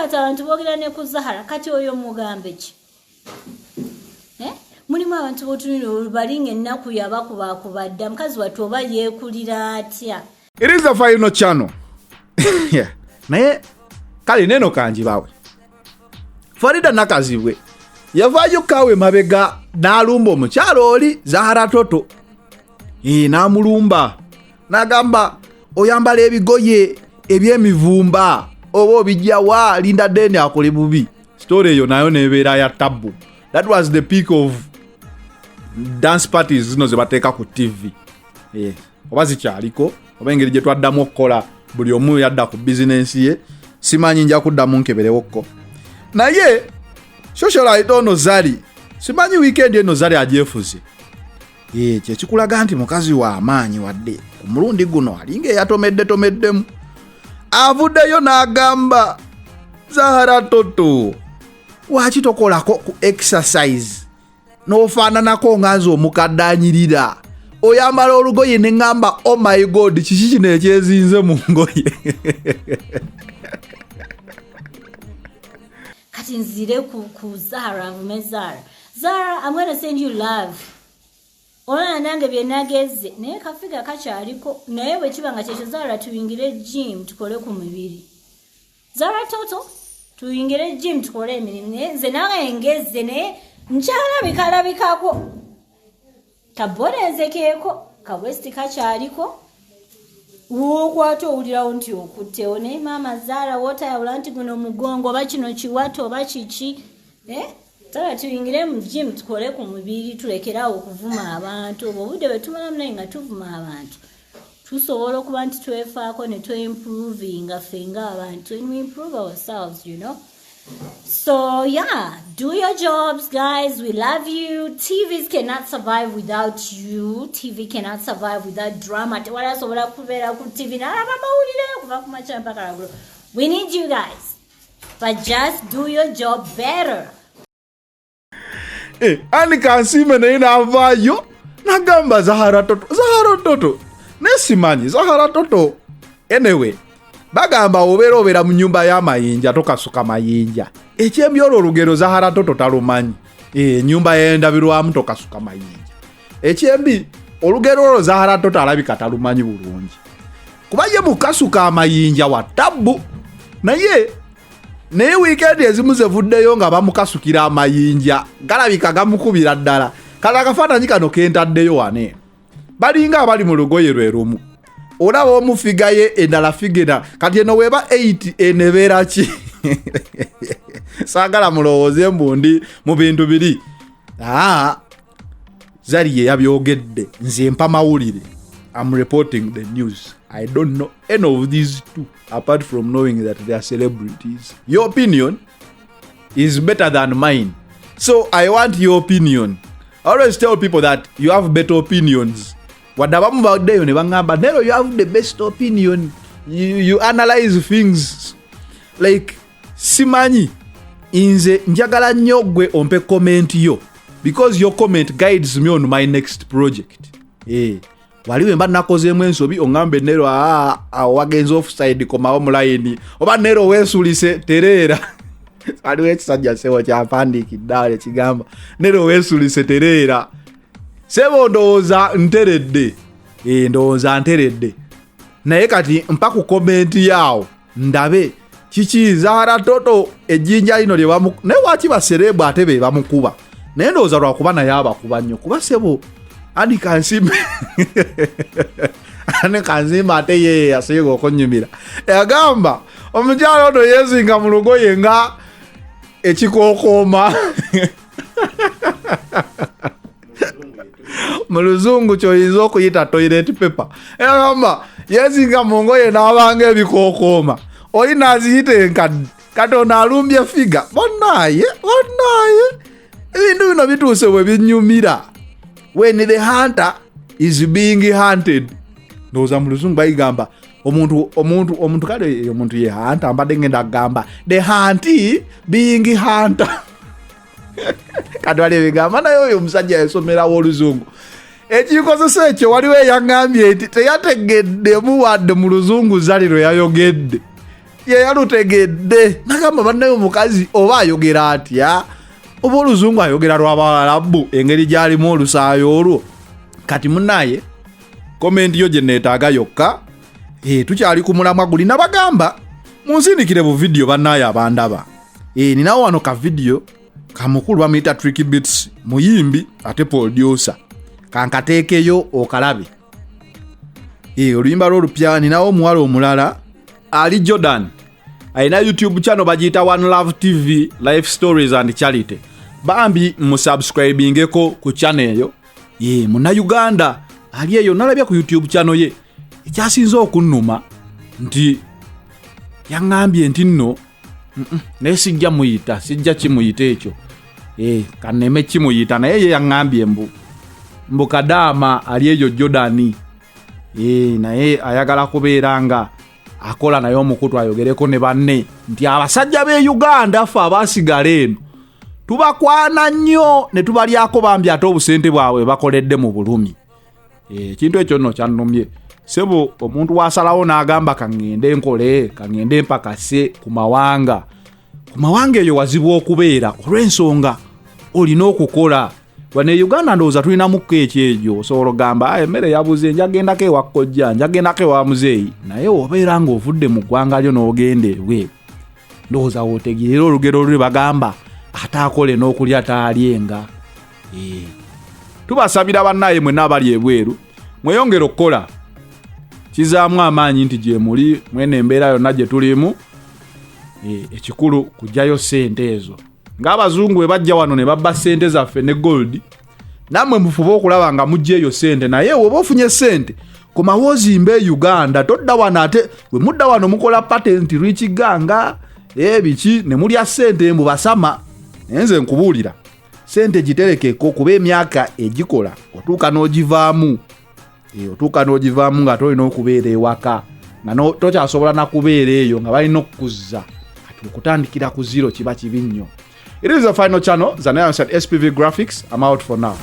Kati abantu boogera ne ku Zahara, kati oyo mugambe ki? Eh? Mulimu abantu botunira balinga ennaku yabakubakuba dda, mukazi wattu oba yeekulira atya? It is the final channel. Yeah. Naye kale neno kanjibawe. Farida Nakazibwe yavaayo kaawe mabega n'alumba omukyalo oli Zahara Toto. N'amulumba n'agamba oyambala ebigoye eby'emivumba oba obijjawa, Linda Deni akole bubi. Story eyo nayo nebeera ya tabbu. That was the peak of dance parties zino ze bateeka ku TV. Oba zikyaliko oba engeri gye twaddamu okukola buli omu yadda ku bizinensi ye, simanyi, nja kuddamu nkeberewokko. Naye socialite ono Zari, simanyi weekend eno Zari agyefuze. Kyekikulaga nti mukazi wa amaanyi, wadde ku mulundi guno alinga eyatomedde tomeddemu. Avuddeyo n'agamba Zahara Toto, lwaki tokolako ku exercise n'ofaananako nga nze omukadde anyirira? Oyambala olugoye ne ŋŋamba, oh my God, kiki kino ekyezinze mu ngoye? Kati nzire ku Zahara, nvume Zahara. Zahara, I'm gonna send you love. Olaba nange bye nageze, naye kafiga kakyaliko. Naye bwe kiba nga kyekyo, Zahara, tuyingire gym tukole ku mibiri. Zahara Toto, tuyingire gym tukole emirimu. Naye nze nange ngeze, naye nkyalabikalabikako kabolenzekeeko, kawesti kakyaliko, wookwata owulirawo nti okuttewo. Naye maama Zaara, wootayawula nti guno mugongo oba kino kiwato oba kiki? Eh? Zara, tuyingire mu gym tukole ku mubiri, tulekerawo okuvuma abantu. Obwo obudde bwe tumalamu naye nga tuvuma abantu, tusobola okuba nti twefaako ne tweimprovinga ffe ng'abantu, and we improve ourselves. So yeah, do your jobs, guys. We love you. TVs cannot survive without you. TV cannot survive without drama. Tewali asobola kubeera ku TV n'alaba mawulire kuva ku makya mpaka lwaggulo. We need you guys, but just do your job better. Anne Kansiime naye n'avaayo n'agamba Zahara Toto, Zahara Toto, naye simanyi Zahara Toto. Anyway, bagamba obeera obeera mu nyumba y'amayinja tokasuka mayinja. Ekyembi olwo olugero Zahara Toto talumanyi. Ennyumba y'endabirwamu tokasuka mayinja. Ekyembi olugero olwo Zahara Toto alabika talumanyi bulungi, kuba ye mukasuka amayinja wa tabbu. Naye wiikendi ezimu zevuddeyo nga bamukasukira amayinja galabika gamukubira ddala. Kale akafaananyi kano kentaddeyo wano eno, balinga abali mu lugoye lwe lumu. Olaba omu figure ye endala figure endala. Kati eno weba 8, eno ebeera ki? Saagala mulowooze mbu ndi mu bintu biri. Aa, Zari ye yabyogedde, nze mpa mawulire. I'm reporting the news. I don't know any of these two apart from knowing that they are celebrities. Your opinion is better than mine, so I want your opinion. I always tell people that you have better opinions. Wadde abamu baddeyo ne baŋŋamba, "Nero, you have the best opinion. You analyze things like." Simanyi, nze njagala nnyo gwe ompe comment yo, because your comment guides me on my next project. Wali wemba nakozeemu ensobi, oŋŋambe, "Nero, aa, awo wagenze offside, komawo mu layini," oba, "Nero, weesulise, tereera." Waliwo ekisajja sebo kyampandiikidde awo ekigamba, "Nero, weesulise, tereera." Sebo, ndowooza nteredde. Ndowooza nteredde, naye kati mpa ku comment yaawo ndabe kiki Zahara Toto ejjinja lino lye bamu. Naye waki ba celeb ate be bamukuba? Naye ndowooza lwakuba naye abakuba nnyo, kuba sebo Anne Kansiime, Anne Kansiime ate ye yasinga okunyumira. Yagamba omukyalo ono yeezinga mu lugoye nga ekikookooma, mu luzungu kyoyinza okuyita toilet paper. Yagamba yezinga mu ngoye n'abanga ebikookooma, oli n'aziyita enkadde. Katonda alumbye figure. Bonnaaye, bonnaaye, ebintu bino bituuse bwe binyumira. When the hunter is being hunted, ndowooza mu luzungu bayigamba omuntu kale omuntu ye hunter. Mbadde ngenda kugamba the hunt being hunter. Kati wali ebigamba, naye oyo omusajja yasomerawo oluzungu ekikozesa ekyo. Waliwo eyaŋŋambye nti teyategeddemu wadde mu luzungu Zali lwe yayogedde. Yeyalutegedde nagamba, bannaye, omukazi oba ayogera atya? Oba oluzungu ayogera lwabawalabu, engeri gyalimu olusaayo olwo. Kati munaye, comment yo gye neetaaga yokka. Tukyali ku mulamwa guli. Nabagamba munsindikire bu video. Bannaye abandaba, ninawo wano ka video kamukulu bamuyita Tricky Beats, muyimbi ate producer. Kankateekeyo okalabe oluyimba lw'olupya. Ninawo omuwala omulala ali Jordan, alina YouTube channel bagiyita One Love TV Life Stories and Charity. Bambi musubscribingeko ku channel eyo. Ye Munnayuganda ali eyo. Nalabye ku YouTube channel ye, ekyasinze okunnuma nti yaŋŋambye nti nno naye sijja muyita, sijja kimuyita ekyo. Kaneme kimuyita, naye ye yaŋŋambye mbu kadaama ali eyo Jordani, naye ayagala kubeera nga akola naye omukutu ayogereko ne banne nti abasajja b'e Uganda ffe abasigala eno tubakwana nnyo ne tubalyako bambi, ate obusente bwabwe bakoledde mu bulumi. Ekintu ekyo nno kyannumye, sebo. Omuntu wasalawo n'agamba, kaŋŋende nkole, kaŋŋende mpakase ku mawanga. Ku mawanga eyo wazibu okubeera olw'ensonga olina okukola. Wano e Uganda ndowooza tulinamuko ekyegyo, osobola okugamba, "Ah, emmere yabuze, njagendako ewa kojja, njagendako ewa muzeeyi." Naye obeera ng'ovudde mu ggwanga lyo n'ogenda ebweru, ndowooza wootegeera olugero lwe bagamba, ate akole n'okulya taalyenga. Tubasabira bannaye mwenna abali ebweru mweyongere okukola. Kizaamu amaanyi nti gyemuli mwene embeera yonna gye tulimu. Ekikulu kugyayo sente ezo. Ng'abazungu bwe bajja wano ne babba sente zaffe ne gold, nammwe mufube okulaba nga mujja eyo sente. Naye woba ofunye sente, komawo ozimbe e Uganda, todda wano. Ate bwe mudda wano mukola patent lwikiganga ebiki ne mulya sente mbu basama. Naye nze nkubuulira, sente giterekeko, kuba emyaka egikola otuuka n'ogivaamu. Otuuka n'ogivaamu nga tolina okubeera ewaka, nga tokyasobola nakubeera eyo, nga balina okukuzza. Kati okutandikira ku zero kiba kibi nnyo. It is a final channel, Zanayansat SPV Graphics. I'm out for now.